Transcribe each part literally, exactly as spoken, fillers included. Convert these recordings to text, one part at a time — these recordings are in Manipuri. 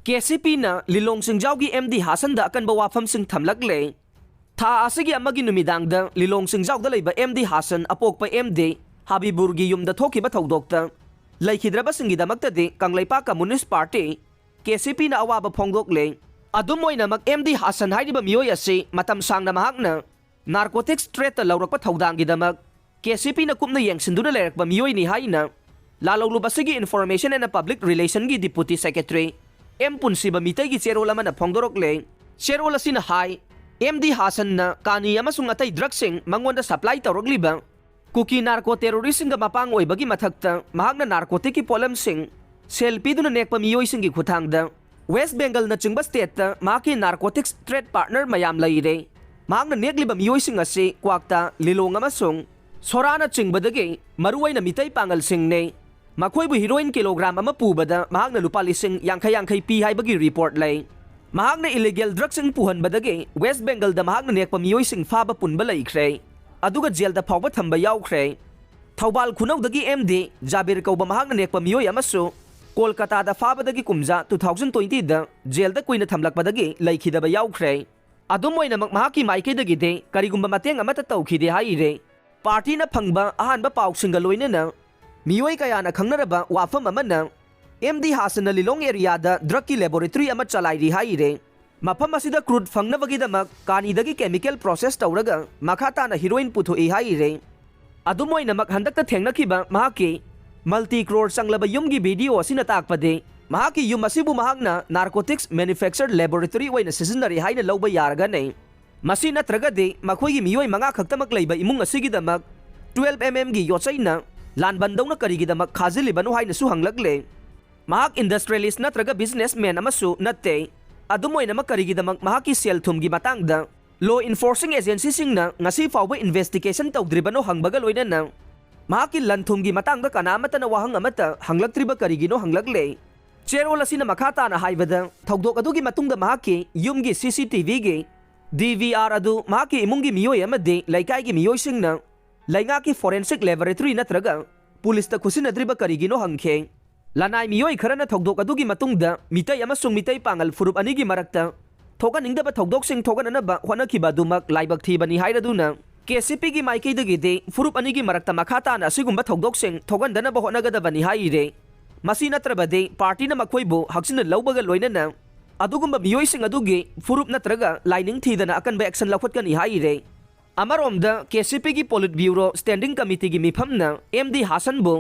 ꯀꯦ ꯁꯤ ꯄꯤꯅ ꯂꯤꯂꯣꯡ ꯆꯤꯡꯖꯥꯎꯒꯤ ꯑꯦꯝ ꯗꯤ ꯍꯥꯁꯟꯗ ꯑꯀꯟꯕ ꯋꯥꯐꯝꯁꯤꯡ ꯊꯝꯂꯛꯂꯦ꯫ ꯊꯥ ꯑꯁꯤꯒꯤ ꯑꯃꯒꯤ ꯅꯨꯃꯤꯗꯥꯡꯗ ꯂꯤꯂꯣꯡ ꯆꯤꯡꯖꯥꯎꯗ ꯂꯩꯕ ꯑꯦꯝ ꯗꯤ ꯍꯥꯁꯟ ꯑꯄꯣꯛꯄ ꯑꯦꯝ ꯗꯤ ꯍꯕꯤꯕꯨꯔꯒꯤ ꯌꯨꯝꯗ ꯊꯣꯛꯈꯤꯕ ꯊꯧꯗꯣꯛꯇ ꯂꯩꯈꯤꯗ꯭ꯔꯕꯁꯤꯡꯒꯤꯗꯃꯛꯇꯗꯤ ꯀꯪꯂꯩꯄꯥꯛ ꯀꯝꯃꯨꯅꯤꯁ꯭ꯠ ꯄꯥꯔꯇꯤ, ꯀꯦ ꯁꯤ ꯄꯤꯅ ꯑꯋꯥꯕ ꯐꯣꯡꯗꯣꯛꯂꯦ꯫ ꯑꯗꯨꯝ ꯑꯣꯏꯅꯃꯛ, ꯑꯦꯝ ꯗꯤ ꯍꯥꯁꯟ ꯍꯥꯏꯔꯤꯕ ꯃꯤꯑꯣꯏ ꯑꯁꯤ ꯃꯇꯝ ꯁꯥꯡꯅ ꯃꯍꯥꯛꯅ ꯅꯥꯔꯀꯣꯇꯤꯛꯁ ꯇ꯭ꯔꯦꯗꯇ ꯂꯧꯔꯛꯄ ꯊꯧꯗꯥꯡꯒꯤꯗꯃꯛ ꯀꯦ ꯁꯤ ꯄꯤꯅ ꯀꯨꯞꯅ ꯌꯦꯡꯁꯤꯟꯗꯨꯅ ꯂꯩꯔꯛꯄ ꯃꯤꯑꯣꯏꯅꯤ ꯍꯥꯏꯅ ꯂꯥꯂꯣꯡꯂꯨꯞ ꯑꯁꯤꯒꯤ Information and Public Relationꯒꯤ Deputy Secretary ꯑꯦꯝ ꯄꯨꯟꯁꯤꯕ ꯃꯤꯇꯩꯒꯤ ꯆꯦꯔꯣꯜ ꯑꯃꯅ ꯐꯣꯡꯗꯣꯔꯛꯂꯦ꯫ ꯆꯦꯔꯣꯜ ꯑꯁꯤꯅ ꯍꯥꯏ, ꯑꯦꯝ ꯗꯤ ꯍꯥꯁꯟꯅ ꯀꯥꯅꯤ ꯑꯃꯁꯨꯡ ꯑꯇꯩ ꯗ꯭ꯔꯒꯁꯤꯡ ꯃꯉꯣꯟꯗ ꯁꯄ꯭ꯂꯥꯏ ꯇꯧꯔꯛꯂꯤꯕ ꯀꯨꯀꯤ ꯅꯥꯔꯀꯣ ꯇꯦꯔꯣꯔꯤꯁ꯭ꯠꯁꯤꯡꯒ ꯃꯄꯥꯡ ꯑꯣꯏꯕꯒꯤ ꯃꯊꯛꯇ ꯃꯍꯥꯛꯅ ꯅꯥꯔꯀꯣꯇꯤꯛꯀꯤ ꯄꯣꯠꯂꯝꯁꯤꯡ ꯁꯦꯜ ꯄꯤꯗꯨꯅ ꯅꯦꯛꯄ ꯃꯤꯑꯣꯏꯁꯤꯡꯒꯤ ꯈꯨꯠꯊꯥꯡꯗ ꯋꯦꯁ꯭ꯠ ꯕꯦꯡꯒꯜꯅꯆꯤꯡꯕ ꯁ꯭ꯇꯦꯠꯇ ꯃꯍꯥꯛꯀꯤ ꯅꯥꯔꯀꯣꯇꯤꯛꯁ ꯇ꯭ꯔꯦꯗ ꯄꯥꯔꯠꯅꯔ ꯃꯌꯥꯝ ꯂꯩꯔꯦ꯫ ꯃꯍꯥꯛꯅ ꯅꯦꯛꯂꯤꯕ ꯃꯤꯑꯣꯏꯁꯤꯡ ꯑꯁꯤ ꯀ꯭ꯋꯥꯛꯇꯥ, ꯂꯤꯂꯣꯡ ꯑꯃꯁꯨꯡ ꯁꯣꯔꯥꯅꯆꯤꯡꯕꯗꯒꯤ ꯃꯔꯨꯑꯣꯏꯅ ꯃꯤꯇꯩ ꯄꯥꯉꯜꯁꯤꯡꯅꯤ꯫ ꯃꯈꯣꯏꯕꯨ ꯍꯤꯔꯣꯏꯟ ꯀꯤꯂꯣꯒ꯭ꯔꯥꯝ ꯑꯃ ꯄꯨꯕꯗ ꯃꯍꯥꯛꯅ ꯂꯨꯄꯥ ꯂꯤꯁꯤꯡ ꯌꯥꯡꯈꯩ ꯌꯥꯡꯈꯩ ꯄꯤ ꯍꯥꯏꯕꯒꯤ ꯔꯤꯄꯣꯔꯠ ꯂꯩ꯫ ꯃꯍꯥꯛꯅ ꯏꯂꯤꯒꯦꯜ ꯗ꯭ꯔꯒꯁꯤꯡ ꯄꯨꯍꯟꯕꯗꯒꯤ ꯋꯦꯁ꯭ꯠ ꯕꯦꯡꯒꯜꯗ ꯃꯍꯥꯛꯅ ꯅꯦꯛꯄ ꯃꯤꯑꯣꯏꯁꯤꯡ ꯐꯥꯕ ꯄꯨꯟꯕ ꯂꯩꯈ꯭ꯔꯦ, ꯑꯗꯨꯒ ꯖꯦꯜꯗ ꯐꯥꯎꯕ ꯊꯝꯕ ꯌꯥꯎꯈ꯭ꯔꯦ꯫ ꯊꯧꯕꯥꯜ ꯈꯨꯅꯧꯗꯒꯤ ꯑꯦꯝ ꯗꯤ ꯖꯥꯕꯤꯔ ꯀꯧꯕ ꯃꯍꯥꯛꯅ ꯅꯦꯛꯄ ꯃꯤꯑꯣꯏ ꯑꯃꯁꯨ ꯀꯣꯜꯀꯇꯥꯗ ꯐꯥꯕꯗꯒꯤ ꯀꯨꯝꯖꯥ two thousand twentyꯗ ꯖꯦꯜꯗ ꯀꯨꯏꯅ ꯊꯝꯂꯛꯄꯗꯒꯤ ꯂꯩꯈꯤꯗꯕ ꯌꯥꯎꯈ꯭ꯔꯦ꯫ ꯑꯗꯨꯝ ꯑꯣꯏꯅꯃꯛ, ꯃꯍꯥꯛꯀꯤ ꯃꯥꯏꯀꯩꯗꯒꯤꯗꯤ ꯀꯔꯤꯒꯨꯝꯕ ꯃꯇꯦꯡ ꯑꯃꯠꯇ ꯇꯧꯈꯤꯗꯦ ꯍꯥꯏꯔꯦ꯫ ꯄꯥꯔꯇꯤꯅ ꯐꯪꯕ ꯑꯍꯥꯟꯕ ꯄꯥꯎꯁꯤꯡꯒ ꯂꯣꯏꯅꯅ ꯃꯤꯑꯣꯏ ꯀꯌꯥꯅ ꯈꯪꯅꯔꯕ ꯋꯥꯐꯝ ꯑꯃꯅ ꯑꯦꯝ ꯗꯤ ꯍꯥꯁꯟꯅ ꯂꯤꯂꯣꯡ ꯑꯦꯔꯤꯌꯥꯗ ꯗ꯭ꯔꯒꯀꯤ ꯂꯦꯕꯣꯔꯦꯇꯔꯤ ꯑꯃ ꯆꯂꯥꯏꯔꯤ ꯍꯥꯏꯔꯦ꯫ ꯃꯐꯝ ꯑꯁꯤꯗ ꯀ꯭ꯔꯨꯗ ꯐꯪꯅꯕꯒꯤꯗꯃꯛ ꯀꯥꯅꯤꯗꯒꯤ ꯀꯦꯃꯤꯀꯦꯜ ꯄ꯭ꯔꯣꯁꯦꯁ ꯇꯧꯔꯒ ꯃꯈꯥ ꯇꯥꯅ ꯍꯤꯔꯣꯏꯟ ꯄꯨꯊꯣꯛꯏ ꯍꯥꯏꯔꯦ꯫ ꯑꯗꯨꯝ ꯑꯣꯏꯅꯃꯛ, ꯍꯟꯗꯛꯇ ꯊꯦꯡꯅꯈꯤꯕ ꯃꯍꯥꯛꯀꯤ ꯃꯜꯇꯤ ꯀ꯭ꯔꯣꯔ ꯆꯪꯂꯕ ꯌꯨꯝꯒꯤ ꯚꯤꯗꯤꯑꯣ ꯑꯁꯤꯅ ꯇꯥꯛꯄꯗꯤ ꯃꯍꯥꯛꯀꯤ ꯌꯨꯝ ꯑꯁꯤꯕꯨ ꯃꯍꯥꯛꯅ ꯅꯥꯔꯀꯣꯇꯤꯛꯁ ꯃꯦꯅꯨꯐꯦꯛꯆꯔ ꯂꯦꯕꯣꯔꯦꯇꯔꯤ ꯑꯣꯏꯅ ꯁꯤꯖꯤꯟꯅꯔꯤ ꯍꯥꯏꯅ ꯂꯧꯕ ꯌꯥꯔꯒꯅꯤ꯫ ꯃꯁꯤ ꯅꯠꯇ꯭ꯔꯒꯗꯤ ꯃꯈꯣꯏꯒꯤ ꯃꯤꯑꯣꯏ ꯃꯉꯥ ꯈꯛꯇꯃꯛ ꯂꯩꯕ ꯏꯃꯨꯡ ꯑꯁꯤꯒꯤꯗꯃꯛ twelve mmꯒꯤ ꯌꯣꯠꯆꯩꯅ ꯂꯥꯟꯕꯟꯗꯧꯅ ꯀꯔꯤꯒꯤꯗꯃꯛ ꯈꯥꯖꯤꯜꯂꯤꯕꯅꯣ ꯍꯥꯏꯅꯁꯨ ꯍꯪꯂꯛꯂꯦ꯫ ꯃꯍꯥꯛ ꯏꯟꯗꯁꯇ꯭ꯔꯤꯌꯦꯂꯤꯁ꯭ꯠ ꯅꯠꯇ꯭ꯔꯒ ꯕꯤꯖꯤꯅꯦꯁꯃꯦꯟ ꯑꯃꯁꯨ ꯅꯠꯇꯦ꯫ ꯑꯗꯨꯝ ꯑꯣꯏꯅꯃꯛ, ꯀꯔꯤꯒꯤꯗꯃꯛ ꯃꯍꯥꯛꯀꯤ ꯁꯦꯜ ꯊꯨꯝꯒꯤ ꯃꯇꯥꯡꯗ ꯂꯣ ꯏꯟꯐꯣꯔꯁꯤꯡ ꯑꯦꯖꯦꯟꯁꯤꯁꯤꯡꯅ ꯉꯁꯤ ꯐꯥꯎꯕ ꯏꯟꯚꯦꯁꯇꯤꯒꯦꯁꯟ ꯇꯧꯗ꯭ꯔꯤꯕꯅꯣ ꯍꯪꯕꯒ ꯂꯣꯏꯅꯅ ꯃꯍꯥꯛꯀꯤ ꯂꯟ ꯊꯨꯝꯒꯤ ꯃꯇꯥꯡꯗ ꯀꯅꯥ ꯑꯃꯠꯇꯅ ꯋꯥꯍꯪ ꯑꯃꯠꯇ ꯍꯪꯂꯛꯇ꯭ꯔꯤꯕ ꯀꯔꯤꯒꯤꯅꯣ ꯍꯪꯂꯛꯂꯦ꯫ ꯆꯦꯔꯣꯜ ꯑꯁꯤꯅ ꯃꯈꯥ ꯇꯥꯅ ꯍꯥꯏꯕꯗ, ꯊꯧꯗꯣꯛ ꯑꯗꯨꯒꯤ ꯃꯇꯨꯡꯗ ꯃꯍꯥꯛꯀꯤ ꯌꯨꯝꯒꯤ C C T Vꯒꯤ D V R ꯑꯗꯨ ꯃꯍꯥꯛꯀꯤ ꯏꯃꯨꯡꯒꯤ ꯃꯤꯑꯣꯏ ꯑꯃꯗꯤ ꯂꯩꯀꯥꯏꯒꯤ ꯃꯤꯑꯣꯏꯁꯤꯡꯅ ꯂꯩꯉꯥꯛꯀꯤ ꯐꯣꯔꯦꯟꯁꯤꯛ ꯂꯦꯕꯣꯔꯦꯇꯔꯤ ꯅꯠꯇ꯭ꯔꯒ ꯄꯨꯂꯤꯁꯇ ꯈꯨꯠꯁꯤꯟꯅꯗ꯭ꯔꯤꯕ ꯀꯔꯤꯒꯤꯅꯣ ꯍꯪꯈꯤ꯫ ꯂꯅꯥꯏ ꯃꯤꯑꯣꯏ ꯈꯔꯅ ꯊꯧꯗꯣꯛ ꯑꯗꯨꯒꯤ ꯃꯇꯨꯡꯗ ꯃꯤꯇꯩ ꯑꯃꯁꯨꯡ ꯃꯤꯇꯩ ꯄꯥꯉꯜ ꯐꯨꯔꯨꯞ ꯑꯅꯤꯒꯤ ꯃꯔꯛꯇ ꯊꯣꯛꯍꯟꯅꯤꯡꯗꯕ ꯊꯧꯗꯣꯛꯁꯤꯡ ꯊꯣꯛꯍꯟꯅꯅꯕ ꯍꯣꯠꯅꯈꯤꯕ ꯑꯗꯨꯃꯛ ꯂꯥꯏꯕꯛ ꯊꯤꯕꯅꯤ ꯍꯥꯏꯔꯗꯨꯅ, ꯀꯦ ꯁꯤ ꯄꯤꯒꯤ ꯃꯥꯏꯀꯩꯗꯒꯤꯗꯤ ꯐꯨꯔꯨꯞ ꯑꯅꯤꯒꯤ ꯃꯔꯛꯇ ꯃꯈꯥ ꯇꯥꯅ ꯑꯁꯤꯒꯨꯝꯕ ꯊꯧꯗꯣꯛꯁꯤꯡ ꯊꯣꯛꯍꯟꯗꯅꯕ ꯍꯣꯠꯅꯒꯗꯕꯅꯤ ꯍꯥꯏꯔꯦ꯫ ꯃꯁꯤ ꯅꯠꯇ꯭ꯔꯕꯗꯤ ꯄꯥꯔꯇꯤꯅ ꯃꯈꯣꯏꯕꯨ ꯍꯛꯆꯤꯟꯅ ꯂꯧꯕꯒ ꯂꯣꯏꯅꯅ ꯑꯗꯨꯒꯨꯝꯕ ꯃꯤꯑꯣꯏꯁꯤꯡ ꯑꯗꯨꯒꯤ ꯐꯨꯔꯨꯞ ꯅꯠꯇ꯭ꯔꯒ ꯂꯥꯏꯅꯤꯡ ꯊꯤꯗꯅ ꯑꯀꯟꯕ action ꯂꯧꯈꯠꯀꯅꯤ ꯍꯥꯏꯔꯦ꯫ ꯑꯃꯔꯣꯝꯗ, ꯀꯦ ꯁꯤ ꯄꯤꯒꯤ Politburo Standing Committeeꯒꯤ ꯃꯤꯐꯝꯅ ꯑꯦꯝ ꯗꯤ ꯍꯥꯁꯟꯕꯨ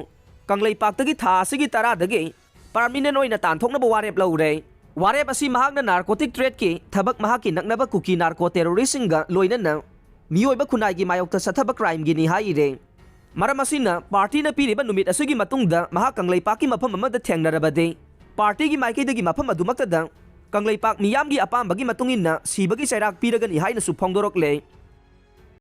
ꯀꯪꯂꯩꯄꯥꯛꯇꯒꯤ ꯊꯥ ꯑꯁꯤꯒꯤ ꯇꯔꯥꯗꯒꯤ permanent ꯑꯣꯏꯅ ꯇꯥꯟꯊꯣꯛꯅꯕ ꯋꯥꯔꯦꯞ ꯂꯧꯔꯦ꯫ ꯋꯥꯔꯦꯞ ꯑꯁꯤ ꯃꯍꯥꯛꯅ narcotic tradeꯀꯤ ꯊꯕꯛ ꯃꯍꯥꯛꯀꯤ ꯅꯛꯅꯕ ꯀꯨꯀꯤ narco terroristꯁꯤꯡꯒ ꯂꯣꯏꯅꯅ ꯃꯤꯑꯣꯏꯕ ꯈꯨꯟꯅꯥꯏꯒꯤ ꯃꯥꯌꯣꯛꯇ ꯆꯠꯊꯕ crimeꯒꯤꯅꯤ ꯍꯥꯏꯔꯦ꯫ ꯃꯔꯝ ꯑꯁꯤꯅ, ꯄꯥꯔꯇꯤꯅ ꯄꯤꯔꯤꯕ ꯅꯨꯃꯤꯠ ꯑꯁꯤꯒꯤ ꯃꯇꯨꯡꯗ ꯃꯍꯥꯛ ꯀꯪꯂꯩꯄꯥꯛꯀꯤ ꯃꯐꯝ ꯑꯃꯗ ꯊꯦꯡꯅꯔꯕꯗꯤ, ꯄꯥꯔꯇꯤꯒꯤ ꯃꯥꯏꯀꯩꯗꯒꯤ ꯃꯐꯝ ꯑꯗꯨꯃꯛꯇꯗ ꯀꯪꯂꯩꯄꯥꯛ ꯃꯤꯌꯥꯝꯒꯤ ꯑꯄꯥꯝꯕꯒꯤ ꯃꯇꯨꯡ ꯏꯟꯅ ꯁꯤꯕꯒꯤ ꯆꯩꯔꯥꯛ ꯄꯤꯔꯒꯅꯤ ꯍꯥꯏꯅꯁꯨ ꯐꯣꯡꯗꯣꯔꯛꯂꯦ꯫